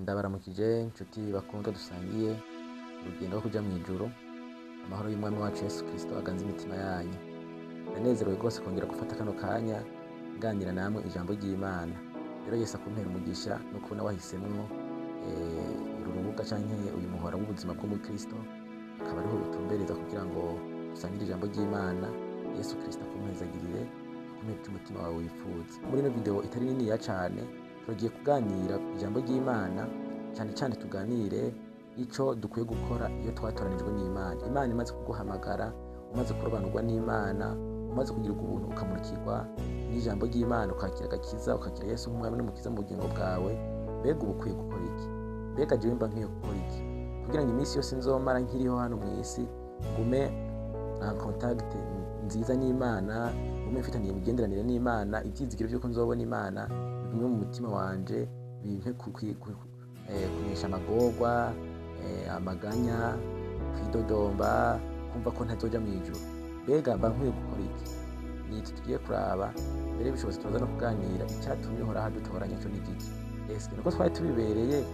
Ndabaramukije nshuti bakundwa dusangiye urugendo rwo kuja mw'ijuru. Amahoro y'Umwami wacu Yesu Kristo aganze imitima yanyu. Ndanezerewe rwose kongera gufata kano kanya nganira namwe ijambo ry'Imana. Rero Yesu akumpera umugisha no kubona wahisemwo uru rubuga canke uyu muhora w'ubuzima bw'umukristo, akaba ariho utumbereza kugira ngo usangire ijambo ry'Imana. Yesu Kristo akumpezagirire, akumpere ico umutima wawe wifuza. Muri ino video itari niniya cane turagiye kuganira ijambo ry'Imana, cane cane tuganire ico dukwiye gukora iyo twatoranijwe n'Imana. Imana imaze kuguhamagara, umaze kurobanurwa n'Imana, umaze kugirirwa ubuntu ukamurikirwa n'ijambo ry'Imana, ukakira agakiza, ukakira Yesu nk'umwami n'umukiza mu bugingo bwawe, mbega uba ukwiye gukora iki? Mbega jewe mba nkwiye gukora iki kugira ngo iminsi yose nzomara nkiriho hano mw'isi ngume en contact nziza n'Imana, ngume mfitaniye imigenderanire n'Imana, ivyizigiro vy'uko nzobona Imana bigume mu mutima wanje, bimpe kunesha amagorwa, amaganya, kwidodomba, kumva ko ntazoja mw'ijuru. Mbega mba nkwiye gukora iki? Ni iki tugiye kuraba. Mbere y'ubushobozi turaza no kuganira icatumye Uhoraho adutoranya co ni igiki. Eske nuko twari tubibereye?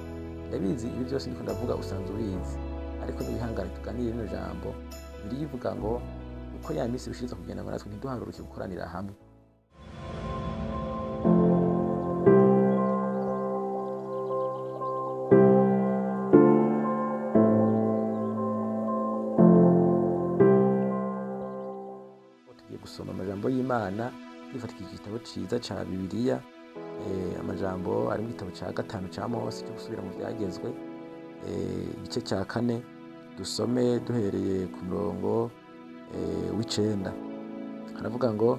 Ndabizi ibi byose ndiko ndavuga usanzwe ubizi, ariko niwihangane tuganire rino jambo. Bibiliya ivuga ngo uko ya minsi ibishiriza kugenda ngo natwe ntiduharuruke gukoranira hamwe. Tugiye gusoma amajambo y'Imana twifatikije igitabo ciza ca Bibiliya, amajambo ari mu gitabo ca 5 ca Mose cyo gusubira mu vyagezwe, igice ca 4, dusome duhereye ku murongo w'9. Haravuga ngo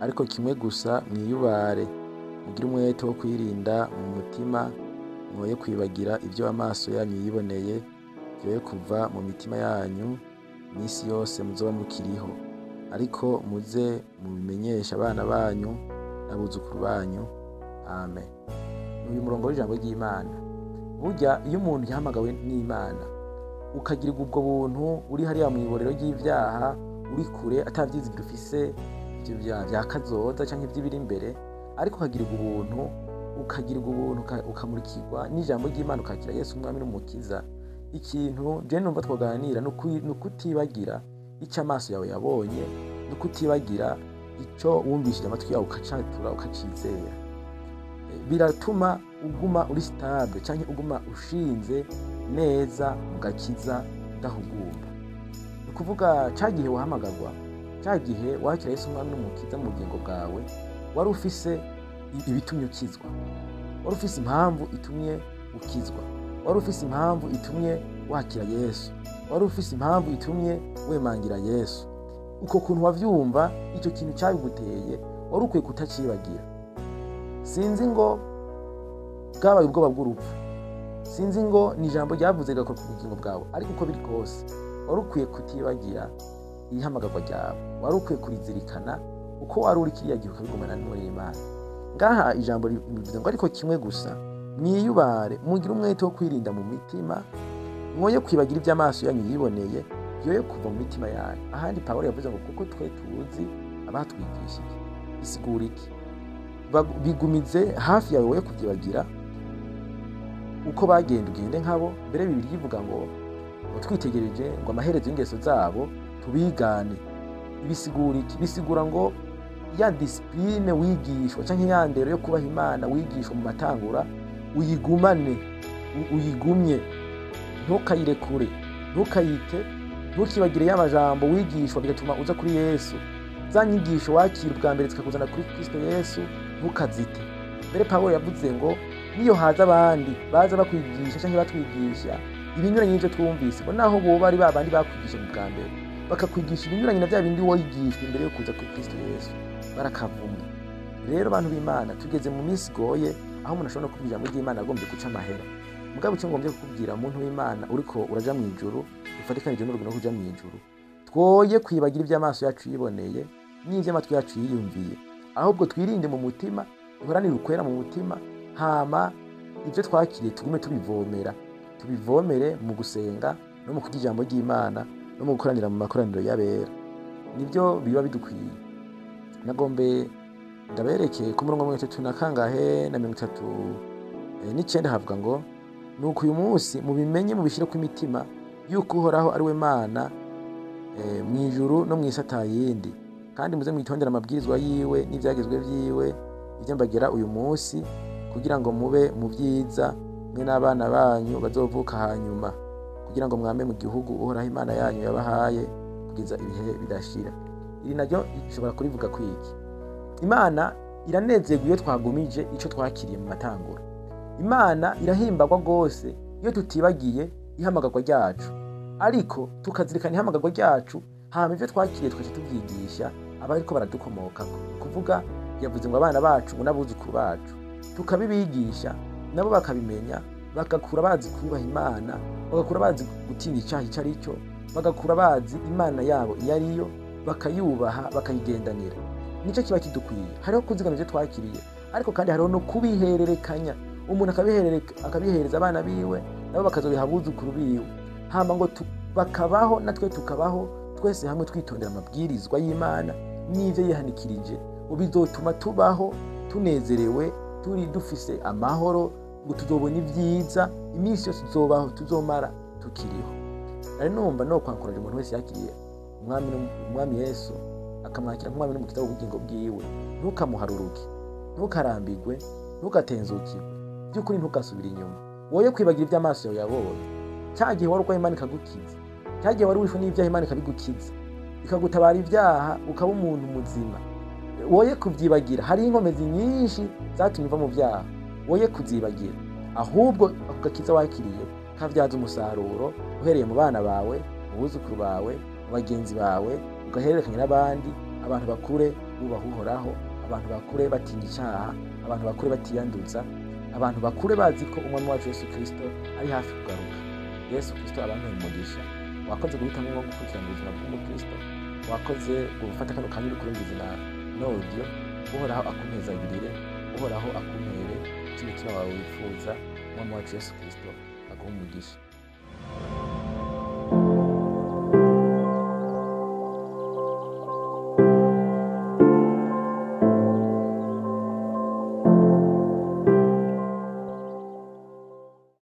ariko kimwe gusa mwiyubare, mugire umwete wo kwirinda mu mutima, mwoye kwibagira ivyo amaso yanyu yiboneye, vyoye kuva mu mitima yanyu imisi yose muzoba mukiriho, ariko muze mubimenyeshe abana banyu n'abuzukuru banyu. Amen. Uyu murongo w'ijambo ry'Imana, burya iyo umuntu yahamagawe n'Imana ukagirirwa ubwo buntu, uri hariya mw'iborero ry'ivyaha, uri kure atavyizigiro ufise ivyo vya kazoza canke ivy'ibiri imbere, ariko ukagirirwa ubuntu, ukagirirwa ubuntu, ukamurikirwa n'ijambo ry'Imana, ukakira Yesu umwami n'umukiza. Ikintu je numva twoganira ni ukutibagira ico amaso yawe yabonye, ni ukutibagira ico wumvishije amatwi yawe ukacatura ukacizera. Biratuma uguma uri stable canke uguma ushinze neza mu gakiza udahugumba. Ni ukuvuga ca gihe wahamagarwa, ca gihe wakira Yesu umwami n'umukiza mu bugingo bwawe, wari ufise ibitumye ukizwa, wari ufise impamvu itumye ukizwa, wari ufise impamvu itumye wakira Yesu, wari ufise impamvu itumye wemangira Yesu. Uko kuntu wavyumva, ico kintu cabiguteye, wari ukwiye kutacibagira. Sinzi ngo bwabaye ubwoba bw'urupfu, sinzi ngo ni ijambo ryavuze rigakora ku bugingo bwawe, ariko uko biri kose wari ukwiye kutibagira ihamagarwa ryawe, wari ukwiye kurizirikana uko wari uri kiriya gihe ukabigumana n'intore y'Imana. Ngaha ijambo rivuze ngo ariko kimwe gusa mwiyubare, mugire umwete wo kwirinda mu mitima, mwoye kwibagira ivy'amaso yanyu yiboneye, vyoye kuva mu mitima yanyu. Ahandi Pawulo yavuze ngo kuko twe tuzi abatwigishije. Bisigura iki? Bigumize hafi yawe, woye kuvyibagira uko bagenda ugende nkabo. Mbere Bibiliya ivuga ngo twitegereje ngo amaherezo y'ingeso zabo tubigane. Bisigura iki? Bisigura ngo ya discipline wigishwa canke ya ndero yo kubaha Imana wigishwa mu matangura, uyigumane, uyigumye, ntukayirekure, ntukayite, ntukibagire ya majambo wigishwa bigatuma uza kuri Yesu. Za nyigisho wakira ubwa mbere zikakuzana kuri Kristo Yesu, ntukazite. Mbere Pawulo yavuze ngo niyo haza abandi baza bakwigisha canke batwigisha ibinyuranye n'ivyo twumvise, ngo naho boba ari babandi bakwigisha mu bwa mbere bakakwigisha ibinyuranye na vya bindi wigishwa imbere yo kuza kuri Kristo Yesu, barakavumwa. Rero bantu b'Imana, tugeze mu minsi igoye aho umuntu ashobora no kuvuga ijambo ry'Imana agombye guca amahera. Mugabo ico ngombye kukubwira muntu w'Imana uriko uraja mw'ijuru, ufatikanije n'urugendo rwo kuja mw'ijuru, twoye kwibagira ivy'amaso yacu yiboneye n'ivy'amatwi yacu yiyumviye, ahubwo twirinde mu mutima, duharanire ukwera mu mutima, hama ivyo twakiriye tugume tubivomera, tubivomere mu gusenga no mu kurya ijambo ry'Imana no mu gukoranira mu makoraniro y'abera. Nivyo biba bidukwiye. Nagombe ndabereke ku murongo 34 na kangahe na 39 havuga ngo Nuko uyu munsi mubimenye, mubishyire ku imitima yuko Uhoraho ari we Mana mu ijuru no mu isi atayindi, kandi muze mwitondere amabwirizwa yiwe n'ibyagezwe byiwe, ibyo mbagera uyu munsi, kugira ngo mube mu byiza, mwe n'abana banyu bazovuka hanyuma, kugira ngo mwame mu gihugu Uhoraho Imana yanyu yabahaye kugeza ibihe bidashira. Iri naryo ishobora kurivuga kwiki. Imana iranezerwa iyo twagumije ico twakiriye mu matanguro. Imana irahimbagwa rwose iyo tutibagiye ihamagarwa ryacu, ariko tukazirikana ihamagarwa ryacu, hama ivyo twakiriye tukaca tuvyigisha abariko baradukomokako. Ni kuvuga yavuze ngo abana bacu ngo n'abuzukuru bacu, tukabibigisha nabo bakabimenya, bagakura bazi kubaha Imana, bagakura bazi gutinya icaha ico ari cyo, bagakura bazi Imana yabo iyo ariyo, bakayubaha, bakayigendanira. Nicyo kiba kidukwiye. Hariho kuzigama ivyo twakiriye, ariko kandi hariho no kubihererekanya. Umuntu akabihereza abana biwe, nabo bakazobiha abuzukuru biwe, hama ngo bakabaho natwe tukabaho twese hamwe twitondera amabwirizwa y'Imana n'ivyo yihanikirije, ngo bizotuma tubaho tunezerewe, turi dufise amahoro, ngo tuzobona ibyiza iminsi yose tuzobaho, tuzomara tukiriho. Nari numva no kwankuraje umuntu wese yakiriye umwami Yesu akamwakira nk'umwami n'umukiza w'ubugingo bwiwe, ntukamuharuruke, ntukarambirwe, ntugatenzukirwe, by'ukuri ntugasubire inyuma. Woye kwibagira iby'amaso yawe yabonye. Cya gihe wari urwaye Imana ikagukiza, cya gihe wari wishwe n'ibyaha Imana ikabigukiza, ikagutabara ibyaha ukaba umuntu muzima. Woye kubyibagira. Hari inkomezi nyinshi zatumye uva mu byaha, woye kuzibagira, ahubwo ako gakiza wakiriye kavyaza umusaruro, uhereye mu bana bawe, mu buzukuru bawe, mu bagenzi bawe, ugahererekanya n'abandi. Abantu bakure bubaha Uhoraho, abantu bakure batinya icyaha, abantu bakure batiyanduza, abantu bakure bazi ko umwami wacu Yesu Kristo ari hafi kugaruka. Yesu Kristo abampere umugisha. Wakoze guhitamo nko gukurikirana ubuzima bw'umukristo, wakoze gufata kano kanya uri kurumviza na audio. Uhoraho akumpezagirire, Uhoraho akumpere icyo umutima wawe wifuza. Umwami wacu Yesu Kristo aguhe umugisha.